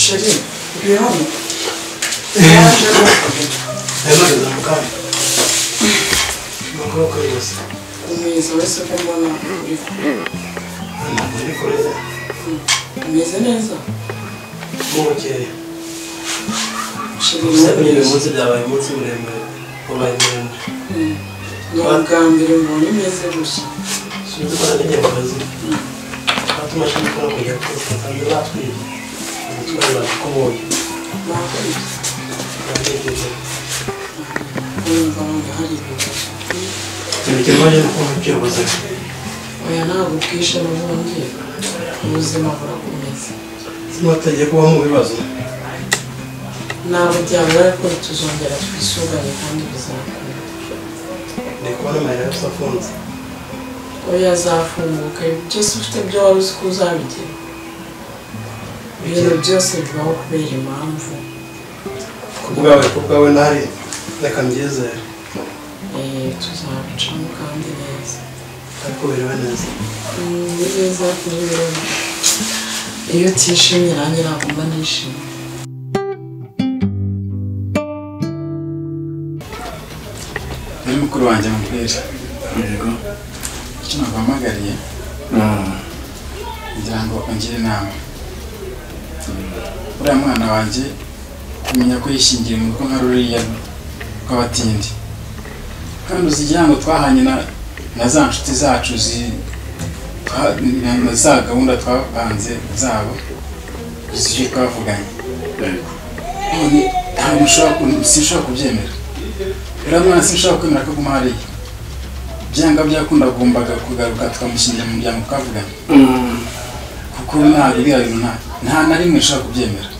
Chéri, uri hano? Umeze wese ko mbona uri kure. Umeze neza? Bukeye. Uyu munsi byabaye umunsi muremure, wabaye muremure. Ni ubwa mbere mbonye umeze gutya. Sinzi ko nari mu kazi. Batumashini ikora kujya kufatanya batwibye. Umutware bakuboye. Bakwibye. Urumva none hari ibibazo. Ikintu kibaye ni uko byibuze. Oya ntabwo bwije n'ubundi ubuzima burakomeza. Sinatagiye kuba mu bibazo. Ntabwo byabura ariko tuzongera twisuganye kandi bizakunda. Ndi kubona amayira yose afunze. Oya azafunguka byose ufite byo wari uzi ko uzabigira. Ibintu byose bibaho kubera impamvu. Ku bwawe ntari reka mbyizere. Tuzabicamo kandi neza. Ariko biriwe neza. Ni neza kuri iyo utishimye nanjye ntabwo mba nishimye. Ni mukuru wanjye mubwira. Yego. Icyo naguhamagariye ngira ngo ungire inama. Uriya mwana wanjye kumenya ko yishingiye mu rugo nka ruriya rw'abatindi. Kandi uzi igihango twahanye na za nshuti zacu na za gahunda twapanze zabo uzi icyo twavuganye. None ntabwo sinshobora kubyemera. Uriya mwana sinshobora kwemera ko aguma hariya. Byanga byakunda agombaga kugaruka tukamushyingira mu muryango twavuganye. Kuko ntabwo biriya bintu nta na rimwe nshobora kubyemera.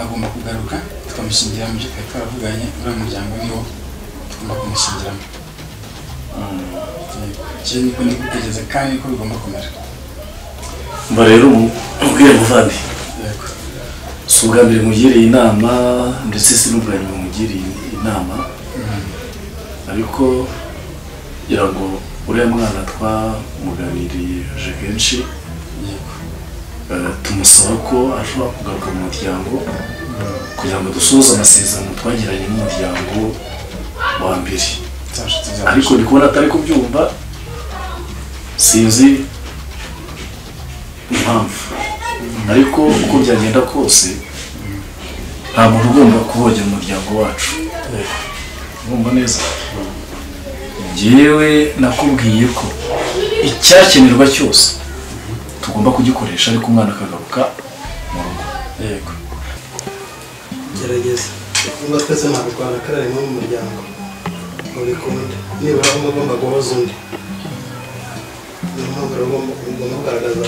Agomba kugaruka tukamushyingira mu byo twari twaravuganye, uriya muryango niwo tugomba kumushyingiramo. Icyo niko ndi gutekereza kandi niko bigomba kumera. Mba rero mubwire muvandi. Yego. Si ubwa mbere mugiriye inama ndetse si n'ubwa nyuma mugiriye inama. Ariko ngira ngo uriya mwana twamuganirije kenshi. Yego. Tumusaba ko ashobora kugaruka mu muryango kugira ngo dusoze amasezerano twagiranye n'umuryango wa mbere. Ariko ndi kubona atari kubyumva, sinzi impamvu. Ariko uko byagenda kose nta muntu ugomba kubogera umuryango wacu. Urumva neza? Njyewe nakubwiye ko icyakenerwa cyose tugomba kugikoresha ariko umwana akagaruka mu rugo. Yego. Gerageza. Niba twese ntabwo twanakarara rimwe mu muryango ngo bikunde. Nibura umwe agomba guhoza undi. Niyo mpamvu rero ugomba kugaragaza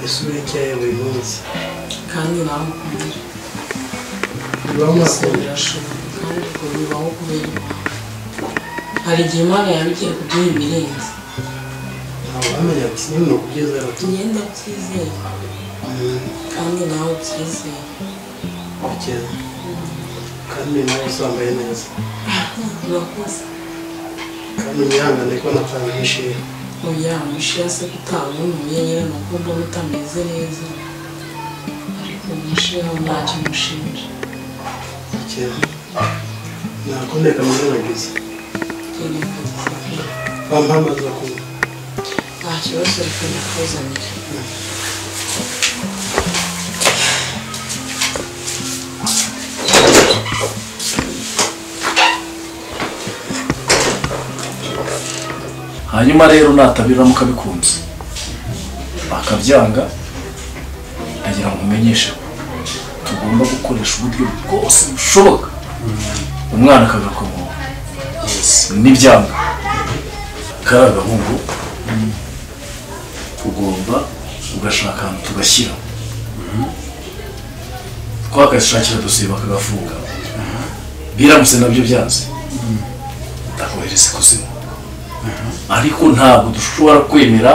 isura ikeye buri munsi. Kandi nawe ukomere. Bibaho Byose mwakunda. birashoboka kandi ubwo bibaho kubera impamvu. Hari igihe Imana yaba igiye kuduha ibirenze. Ntabwo wamenya gusa nyine ni ukubyizera tu. Njye ndabyizeye kandi nawe ubyizeye. Bikeza. Kandi nawe usambaye neza. Urakoze. Kandi unyihangane ko natabihishiye. Oya umushiya se kutabumuye nyine ni uko mbona utameze neza. Ariko umushiya ntacyo mushinja. Bikeza. Nakundi kameze nagize. Njye nakagize pe. Wampa amazi yo kunywa. Nta kibazo reka ndakuzanire. Hanyuma rero natabiramuka bikunze akabyanga, ndagira ngo umenyeshe ko tugomba gukoresha uburyo bwose bushoboka umwana akagaruka mu rugo. Nibyanga kariya gahungu ugomba ugashaka ahantu tugashyira, twakashakira dosiye bakagafunga. Biramutse nabyo byanze ndakohereza ikuzimu. Ariko ntabwo dushobora kwemera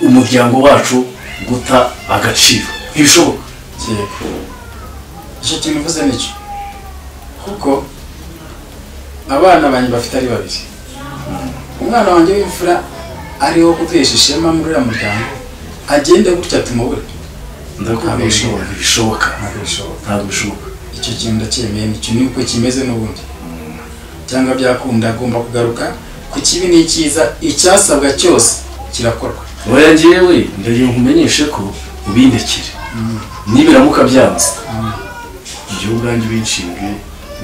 umuryango wacu guta agaciro, ntibishoboka. Yego. Icyo kintu uvuze nicyo. Kuko abana banjye bafite ari babiri. Umwana wanjye w'imfura ariwo kuduhesha ishema muri uriya muryango agende gutya tumubure. Ndakubwiye ngo ntibishoboka. Ntabwo bishoboka. Icyo kintu ndacyemeye, nicyo ni uko kimeze n'ubundi. Cyangwa byakunda agomba kugaruka ku kibi n'icyiza, icyasabwa cyose kirakorwa. Oya njyewe ndagira nkumenyeshe ko ubindekere. Nibiramuka byanze igihe ubwanjye ubinshinge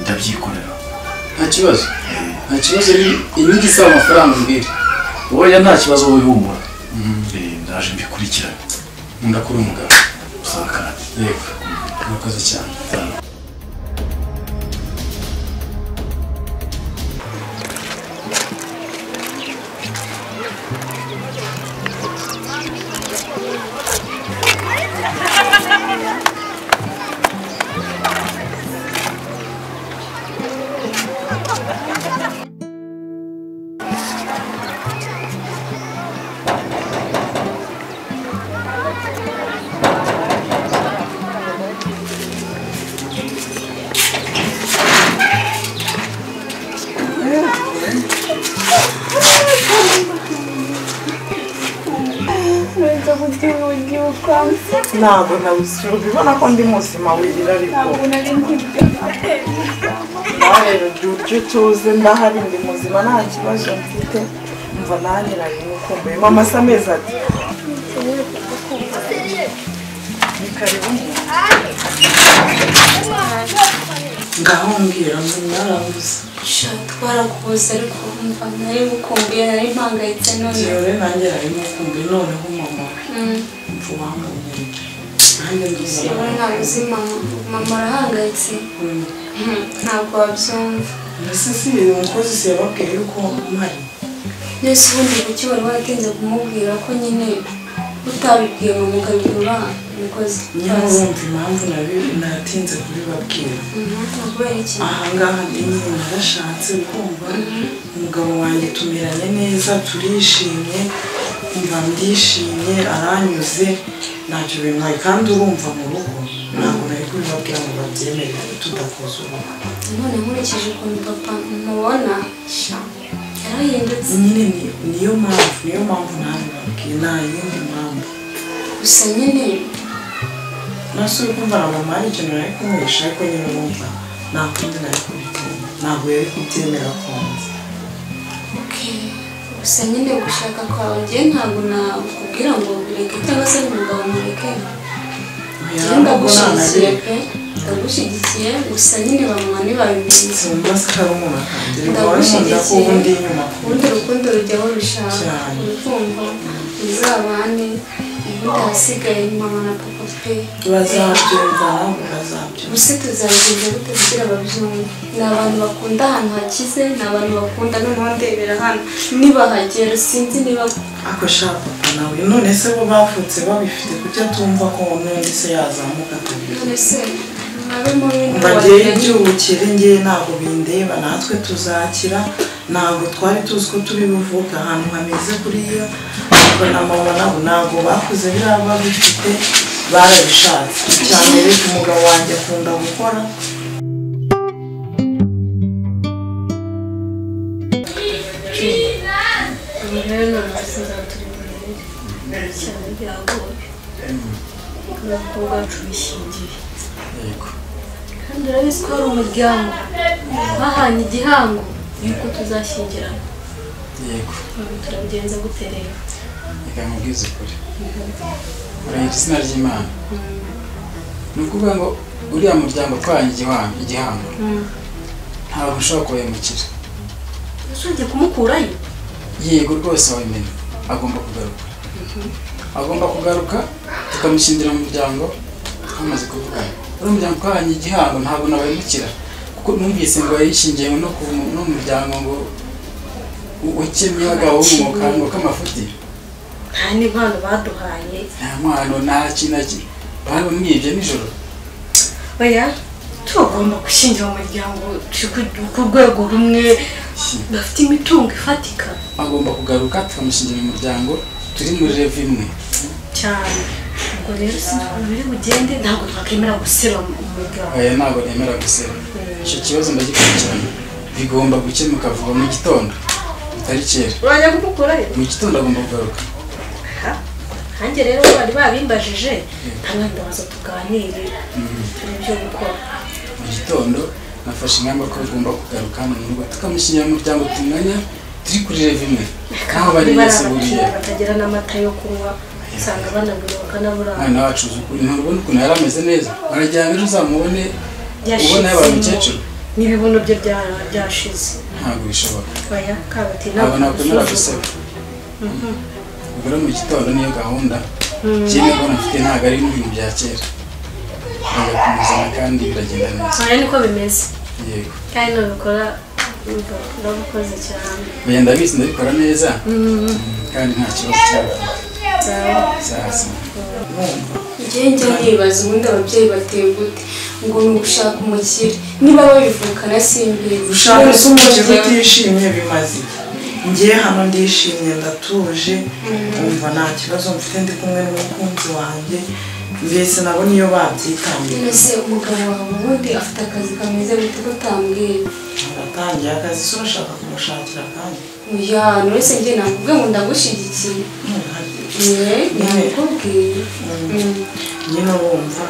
ndabyikorera. Nta kibazo. Nta kibazo, ni inyungu isaba amafaranga umbwire. Oya nta kibazo, wowe humura. Ndaje mbikurikirane. Ndakuri umugabo. Usakara. Yego. Murakoze cyane. Ntabwo nabusura ubibona ko ndi muzima wirira ariko nawe rero tuze ndahari ndi muzima nta kibazo mfite mva nanjye nari ngukumbuye mama se amezi ati ni karibu ngaho mbwira ngo mwarabuze twarakubuze ariko mva nari ngukumbuye nari mpangayitse none yewe nanjye nari ngukumbuye noneho mama mva wambonye nanjye ndumva ntabwo uzi mama mama arahangayitse ntabwo wabyumva mbese si umukozi si yababwiye yuko mpari nese ubundi kuki wari waratinze kumubwira ko nyine utabibwiye mama ukabibwira umukozi nyine urumva impamvu natinze kubibabwira ahangaha nyine narashatse kumva umugabo wanjye tumeranye neza turishimye umva ndishimye aranyuze ntacyo bintwaye kandi urumva mu rugo ntabwo nari kubibabwira ngo babyemere tudakoze ubukwe none nkurikije ukuntu papa mubona yarahindutse nyine niyo mpamvu ntabibabwiye nta yindi mpamvu gusa nyine nasuye kumva na mama hari ikintu nari kumuhisha ariko nyine urumva nta kundi nari kubitinda ntabwo yari kubyemera konza gusa nyine gushaka kwawe njye ntabwo nakubwira ngo bireke cyangwa se umugabo mureke ndagushyigikiye pe ndagushyigikiye gusa nyine bamwa ntibabimenye ndagushyigikiye ubundi urukundo rujyaho rushaka urukumva muzabane ubundi ahasigaye mama na papa pe bazabyumva bazabyumva gusa tuzabigenza gute kugira babyumve ni abantu bakunda ahantu hakize ni abantu bakunda noneho ndebera hano nibahagera sinzi niba ako sha papa nawe none se bo bavutse babifite kuki atumva ko n'undi se yazamuka akabiri none se nabe muri mbagiye iby'ubukire ngewe ntabwo bindeba natwe tuzakira ntabwo twari tuzi ko turi buvuke ahantu hameze kuriya na mama nabo ntabwo bakuze biriya babifite barabishatse cyane rero umugabo wanjye akunda gukora cyane byagoye ubwoko bwacu bishingiye kandi urabizi ko hari umuryango bahanye igihango yuko tuzashyingirana yego turabigenza gute rero reka nkubwize ukuri urahira izina ry'Imana ni ukuvuga ngo uriya muryango twahanye igihango ntabwo ushobora kuwemukira usibye kumukurayo yego rwose wabimenya agomba kugaruka agomba kugaruka tukamushyingira mu muryango twamaze kuvugana uriya muryango twahanye igihango ntabwo nawemukira kuko numvise ngo yayishingiye no mu muryango ngo ukemye abagabo w'umwuka ngo k'amafuti nta n'impano baduhaye nta mpano nta kintu baramwibye nijoro oya tugomba gushyingira umuryango ku rwego rumwe bafite imitungo ifatika agomba kugaruka tukamushyingira mu muryango turi muri rev imwe cyane ubwo rero sinzi ukuntu biri bugende ntabwo twakemera guseba mu muryango oya ntabwo nemera guseba icyo kibazo ndagikurikirana bigomba gukemuka vuba mu gitondo bitari kera urajya kumukurayo mu gitondo agomba kugaruka Nanjye rero bari babimbajije ntabwo ndabaza tuganire ibyo gukora. Mu gitondo nafashe ingamba ko ugomba kugaruka hano mu rugo tukamushyingira mu muryango tumenya turi kuri revimwe nkaho bari bese buriya batagira n'amata yo kunywa usanga banagura bakanabura. Mwana wacu uzi ukuri ntubona ukuntu yari ameze neza arajyana ejo uzamubone ubona yabaye umukecuru n'ibibuno bye byashize ntabwo bishoboka. Oya kabati ntabwo nakwemera guseba. Ubwo rero mu gitondo niyo gahunda ikindi mbona mfite ntabwo ari n'ibintu bya kera nkajya kumuzana kandi biragenda neza. Oya niko bimeze. Yego kandi nubikora urabukoze cyane. Oya ndabizi ndabikora neza kandi nta kibazo cyaba. Sasa njye nibaza ubundi ababyeyi bateye gute ngo ni ugushaka umukire niba babivukana simbizi. Ushaka se umukire utishimye bimaze iki? Ngiye hano ndishimye ndatuje umva nta kibazo mfite ndi kumwe n'umukunzi wanjye mbese nabo niyo babyitangiye. Ese umugabo wawe ubundi afite akazi kameze gute ko utambwiye? Aratangiye akazi se urashaka kumushakira kandi? Oya nonese njye nakubwiye ngo ndagushyigikiye. Nakubwiye nyine urumva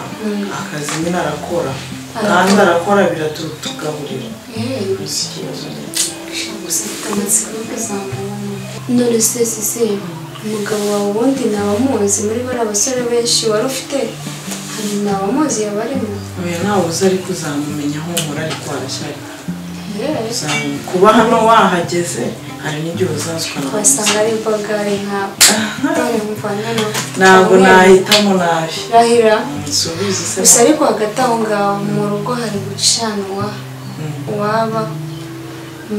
akazi nyine arakora kandi arakora biratugaburira. Gusa ikibazo gusa mfite amatsiko yo kuzamubona. None se sisi umugabo wawe ubundi ntabamuzi muri bariya basore benshi wari ufite hari ntabamuzi yabarimo? Oya ntawe uzi ariko uzamumenya humura ariko arashyari. Kuba hano wahageze hari n'igihe uzaza ukanamubona. Wasanga ari imbogari nkawe. Ntabwo nahitamo nabi. Rahira nsubize se. Gusa ariko hagati aho ngaho mu rugo hari gucanwa uwaba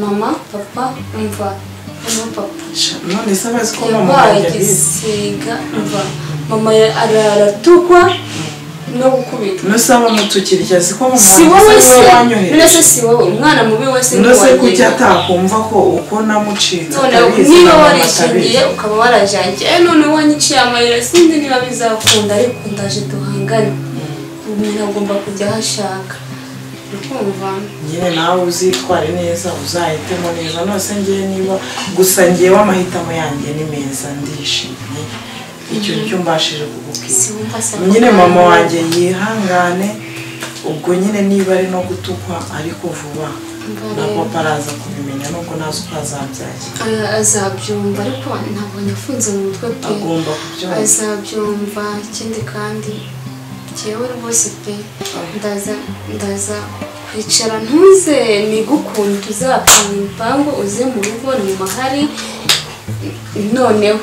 mama papa umva mama papa. None se abazi ko mama wanjye abizi? Umva mama aratukwa no gukubitwa. None se abamutukira si ko mama si wowe se none se si wowe umwana mubi wese ni wowe. None se kuki atakumva ko uko namucitse atabizi? Niba warishingiye ukaba warajangiye none wanyiciye amayira sinzi niba bizakunda ariko ndaje duhangane. Umuntu agomba kujya aho ashaka. Ukumva nyine nawe uzitware neza uzahitemo neza. None ngiye niba gusa ngewe amahitamo yanjye ni meza ndishimye icyo nicyo mbashije kukubwira. Nyine mama wanjye yihangane ubwo nyine niba ari no gutukwa ariko vuba na papa araza kubimenya nubwo ntazi uko azabyakira. Azabyumva ariko ntabwo nafunze mu mutwe pe. Agomba kubyumva. Azabyumva ikindi kandi njyewe rwose pe ndaza kwicara ntuze nigukunde tuzapanga imipango uze mu rugo ni mahari noneho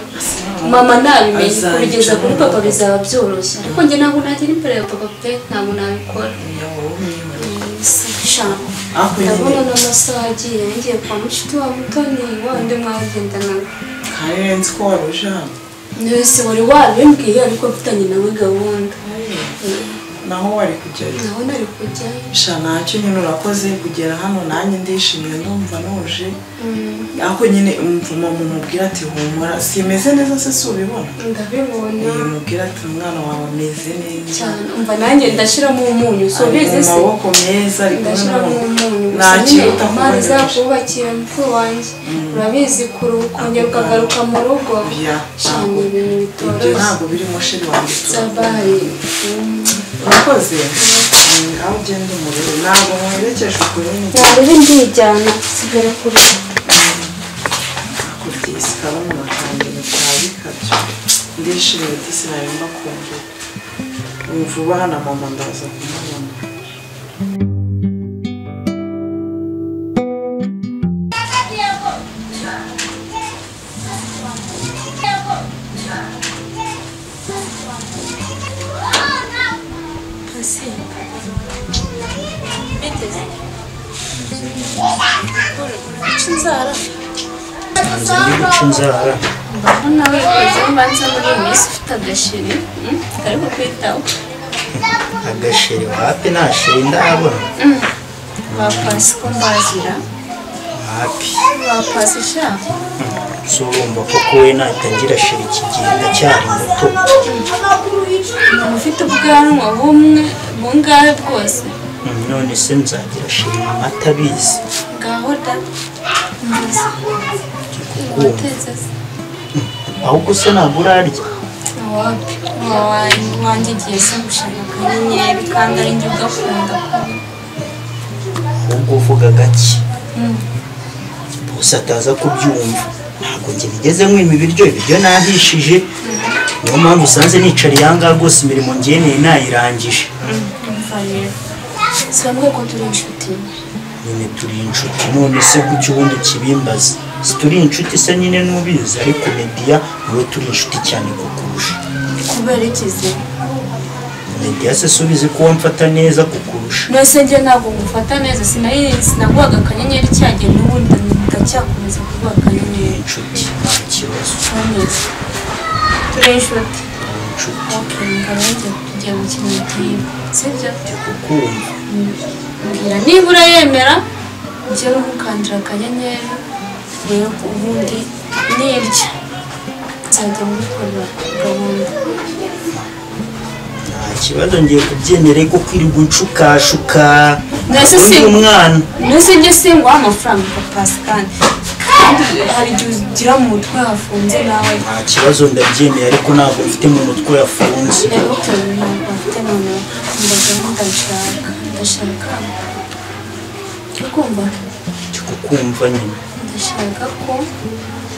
mama nabimenye kubigeza kuri papa bizaba byoroshye ariko njye ntabwo nagera imbere ya papa pe ntabwo nabikora. Ndabona n'amasaha agiye ngiye kwa mushiki wa Mutoni wandi mwagendanaga. Kandi nzi ko wari uje hano. Nese wari wabimbwiye ariko mfitanye nawe gahunda. Naho wari kujyayo? Naho nari kujyayo. Sha ntacyo nyine urakoze kugera hano nanjye ndishimye ndumva nuje. Ariko nyine umva mumubwira ati humura simeze neza se si ubibona? Ndabibona. Mubwira ati umwana wawe ameze neza. Cyane umva nanjye ndashiramo umunyu so bizi se. Amaboko meza ariko ndashiramo umunyu. Gusa nyine Imana izakubakira mukuru wanjye. Urabizi kuruhuka ukongera ukagaruka mu rugo. Cyane ibintu bitoroshye. Ibyo ntabwo birimo sheri wanjye. Sabayi. Urakoze ngaho ugenda umurebe ntabwo muherekeje ubwo nyine. Ntabwo ndijyana sigara kure. Akubyisi kabona bakanjye mucyabikabyo ndishimye disi nari mbakumbuye. Vuba hano mama ndaza kumubona. Inzara mbona wikoze mbanza muri iyi minsi ufite agashiri kari kukwitaho. Agashiri wapi? Nta shiri ndabona. Bapasi ko mbazira wapi? Bapasi sha so urumva ko kuwe natangira shiri iki gihe ndacyari muto. Umuntu ufite ubwanwa bumwe bungahe bwose none se nzagira shiri mama atabizi? Ngaho da mbaza. Ahubwo se ntabwo urarya? Wapi wanjye igiye se gushaka akanyenyeri kandi ari njye ugakunda. Ahubwo uvuga gake bose ataza kubyumva. Ntabwo njye nigeze nkwima ibiryo, ibiryo nahishije. Niyo mpamvu usanze nicariye aha ngaha rwose, imirimo ngeneye nayirangije. Umva rero, si bamwe ko turi inshuti. Nyine turi inshuti, none se kuki ubundi kibimbaza? Si turi inshuti se nyine n'ubizi, ariko Media niwe turi inshuti cyane kukurusha. Kubera iki se? Media se subize ko wamfata neza kukurusha. None njye ntabwo ngufata neza, sinaguhaga akanyenyeri cyagiye n'ubundi ndacyakomeza kuguha akanyenyeri. Inshuti nta kibazo. Turi inshuti. Okay, ngarangiye tugiye gukina umupira, sibyo? Kukumva. Mbwira niba urayemera njye ngukandira akanyenyeri, rero ubundi nirya nzajya ngukorera gahunda. Nta kibazo ngiye kubyemera, ariko kwirirwa unshukashuka undi umwana. Nese njye singuha amafaranga Pascal, kandi hari igihe ugira mu mutwe hafunze nawe. Nta kibazo ndabyemeye, ariko ntabwo mfite mu mutwe yafunze. Ntabwo mfite noneho mba gahunda nshaka, ndashaka ukumva? Kukumva nyine. Ndashaka ko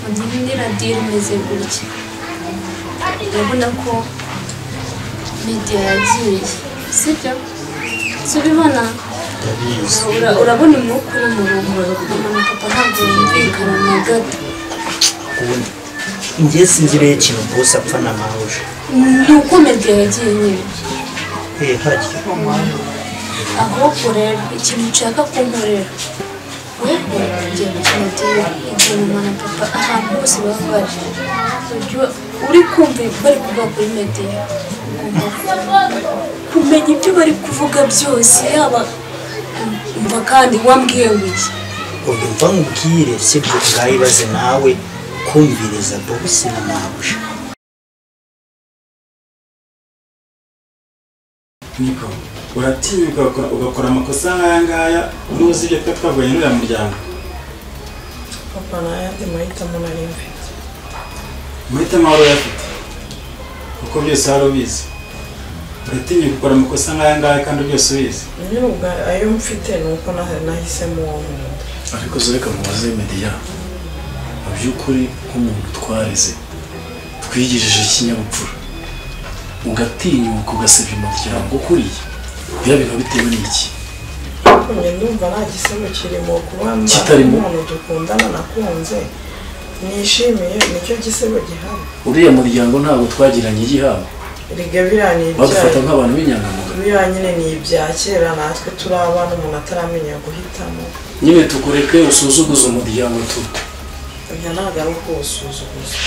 ugira deal imeze gutya. Urabona ko Media yagiye, sibyo? Subibona? Ndabizi. Urabona umwuka uri mu rugo, mama na papa ntabwo bumvikana na gato. Njye sinzi rero ikintu bose apfa na mahuje. Ni uko Media yagiye nyine. Harya. Ahubwo rero ikintu nshaka kunkorera, wewe ugiye gukina deal igihe mama na papa ahantu hose baba bari, uri kumva bari kuvuga kuri Media, ugomba kumenya ibyo bari kuvuga byose, yaba umva kandi wambwiye wiki. Umva nkubwire, sibyo? Ngayibaze nawe kumviriza bose na mabuja. Niko uratinyuka ugakora amakosa nk'aya ngaya n'uzi ibyo twe twavuganye n'uriya muryango. Papa nta yandi mahitamo nari mfite. Amahitamo wari uyafite kuko byose wari ubizi. Uratinyuka ukora amakosa nk'aya ngaya kandi byose ubizi. Nyine ubwo ayo mfite ni uko nahisemo uwo nkunda. Ariko reka mubaze Media, mu by'ukuri nk'umuntu twareze twigishije ikinyabupfura, ugatinyuka ugasebya umuryango ukuriye, biriya bintu bitewe n'iki? Ariko njye ndumva nta gisebo kirimo kuba umuntu dukundana nakunze nishimiye, nicyo gisebo gihari. Uriya muryango ntabwo twagiranye igihango. Erega biriya ni ibya badufata nk'abantu b'inyangamugayo. Biriya nyine ni ibya kera, natwe turi abana umuntu ataramenya guhitamo. Nyine tukureke usuzuguze umuryango tu. Oya ntabwo ari ukuwusuzuguza,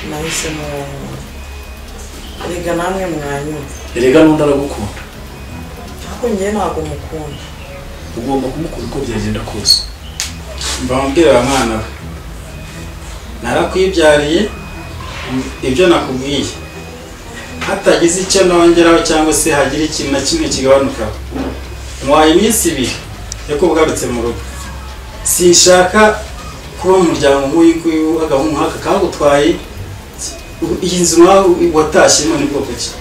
nahisemo uwo nkunda. Erega namwe mwanyumva. Erega n'undi aragukunda. Ariko njye ntabwo mukunda. Ugomba kumukunda uko byagenda kose. Mbambwira wa mwana we, narakwibyariye ibyo nakubwiye, hatagize icyo nongeraho cyangwa se hagira ikintu na kimwe kigabanukaho. Muhaye iminsi ibiri yo kuba ugarutse mu rugo. Sinshaka kuba mu muryango nk'uyu nguyu w'agahungu nk'aka kagutwaye. Iyi nzu watashyemo ni bwoko ki?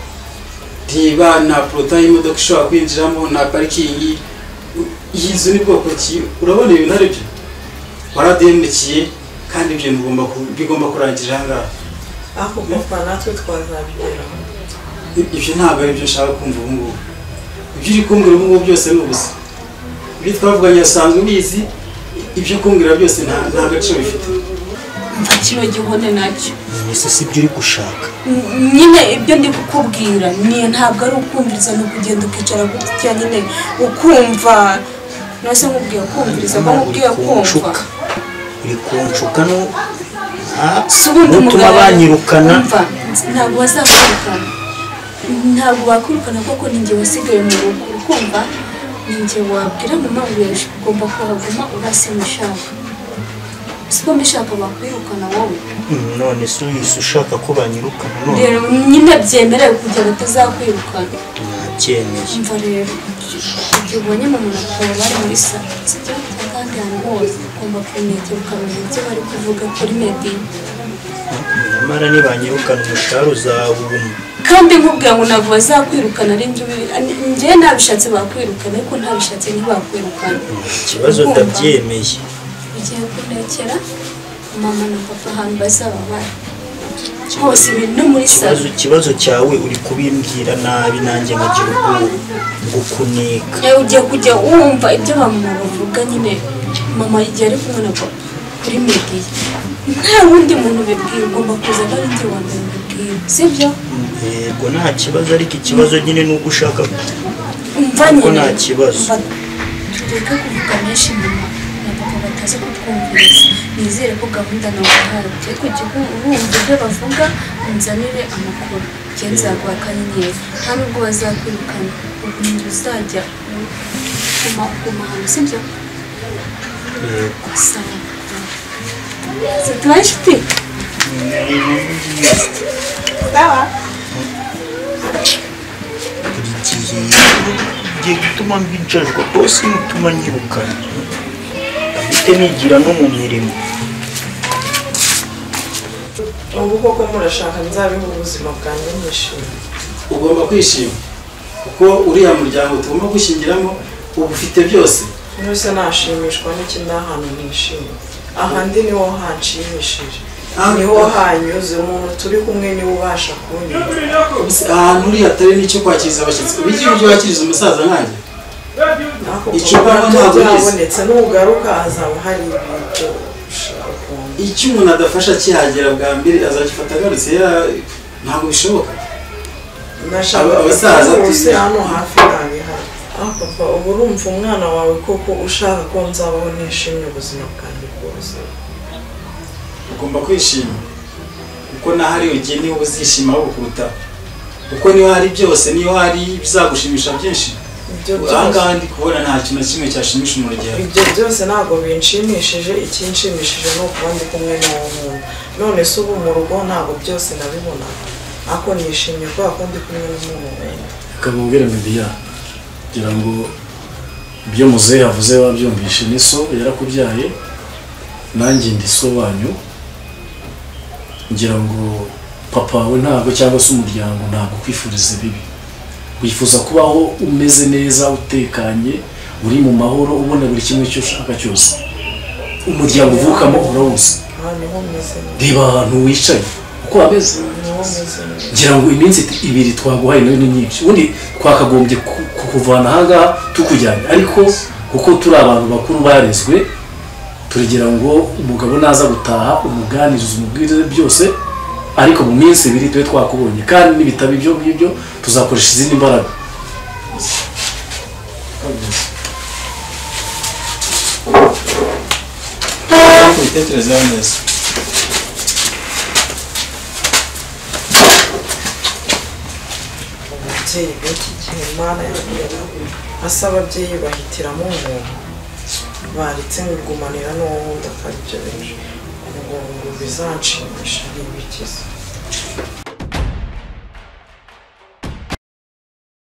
Ntiba nta porotayi y'imodoka ishobora kwinjiramo, nta parikingi. Iyi nzu ni bwoko ki? Urabona ibintu ari byo waraduhemukiye, kandi ibyo bigomba kurangirira aha ngaha. Ariko papa natwe twazabigeraho. Ibyo ntabwo ari byo nshaka kumva ubu ngubu. Ibyo uri kumbwira ubu ngubu byose ni ubusa. Ibyo twavuganye asanzwe ubizi, ibyo kumbwira byose nta gaciro bifite. Mva kino gihone nacyo. Ese si ibyo uri gushaka? Nyine ibyo ndi kukubwira ni ntabwo ari ukumviriza, ni ukugenda ukicara gutya nyine ukumva. Nase nkubwiye kumviriza ko nkubwiye kumva. Uri kunshuka no nutuma banyirukana. Ntabwo bazakwirukana, ntabwo bakwirukana kuko ni njye wasigaye mu rugo, ukumva ni njye wabwira mama ngo ugomba kuhaguma urasimushaka. Siko mbishaka bakwirukana wowe. None se uyise ushaka ko banyirukana none? Rero nyine byemerewe kugira ngo utazakwirukana. Nabyemeye. Umva rero, igihe ubonye mama na papa bari muri salo, sibyo? Kandi ahantu hose ugomba kumwegera ukamenya ibyo bari kuvuga kuri Media. Nyamara nibanyirukana umushahara uzabuma. Kandi nkubwira ngo ntabwo bazakwirukana ari njye, njye ntabishatse bakwirukana, ariko ntabishatse ntibakwirukana. Ikibazo ndabyemeye. Ugiye kuntekera mama na papa ahantu bazaba bari hose, ibintu no muri salo. Ikibazo cyawe uri kubimbwira nabi, nanjye nkagira ubwoba ngo kunika. Ugiye kujya wumva ibyo mama bavuga nyine, mama igihe ari kumwe na papa kuri media nta wundi muntu ubibwira, ugomba kuza ari njye wa mbere ubibwira, sibyo? Yego nta kibazo, ariko ikibazo nyine ni uko ushaka umva nyine nta kibazo. Tureke kuvuga menshi mama na papa bataza kutwumviriza. Nizere ko gahunda nawe ugiye kujya wumva ibyo bavuga, unzanire amakuru, njye nzaguha akanyenyeri, nta nubwo bazakwirukana, ubu uzajya uguma hano, sibyo? Yego. Sawa. Tubaye inshuti? Sawa. Buri gihe ugiye gutuma mbinjajwa bose, mutuma nyirukana ndetse nigira no mu mirimo. Ubu koko murashaka nzabeho ubuzima bwanjye nishimye? Ugomba kwishima kuko uriya muryango tugomba gushyingiramo uba ufite byose. Nose nashimishwa n'iki n'ahantu nishimye? Ahandi niho hanshimishije, niho hanyuze, umuntu turi kumwe niwe ubasha kunyura. Ahantu uri hatari n'icyo kwakiriza abashyitsi, ubigira ibyo wakiriza umusaza nkanjye. Icupa ntabwo ryabonetse, nugaruka hazaba hari ibintu. Icyo umuntu adafasha akihagera bwa mbere azagifata agarutse, ntabwo bishoboka. Abasaza tuzi hano hafi ntabihari. Papa, ubu urumva umwana wawe koko ushaka ko nzabaho nishimye ubuzima bwanjye bwose? Ugomba kwishima kuko n'ahari ugiye niho uzishima aho kuruta, kuko niho hari byose, niho hari bizagushimisha byinshi. Aha ngaha ndi kubona nta kintu na kimwe cyashimisha umuryango. Ibyo byose ntabwo binshimishije, ikinshimishije ni ukuba ndi kumwe n'uwo muntu. None se ubu mu rugo ntabwo byose nabibonaga, ariko nishimye kubera ko ndi kumwe n'umuntu wenda. Reka mubwire Media, kugira ngo ibyo muzehe yavuze wabyumvishe, ni so yarakubyaye, nanjye ndi so wanyu, ngira ngo papa wawe ntabwo cyangwa se umuryango ntabwo kwifuriza bibi. Wifuza kubaho umeze neza, utekanye, uri mu mahoro, ubona buri kimwe cyo ushaka cyose. Umuryango uvukamo urawuzi. Reba ahantu wicaye uko wameze, ngira ngo iminsi ibiri twaguhaye nayo ni myinshi, ubundi twakagombye kukuvana aha ngaha tukujyanye, ariko kuko turi abantu bakuru barezwe, turigira ngo umugabo naza gutaha umuganirize, umubwire byose, ariko mu minsi ibiri tube twakubonye, kandi n'ibitabo ibyo ngibyo tuzakoresha izindi mbaraga. Kubitekerezaho neza. Ababyeyi b'iki gihe Imana asa, ababyeyi bahitiramo umuntu baretse ngugumanira n'uwo wundi akabibyo benshi, ngo bizanshimisha ntibikize.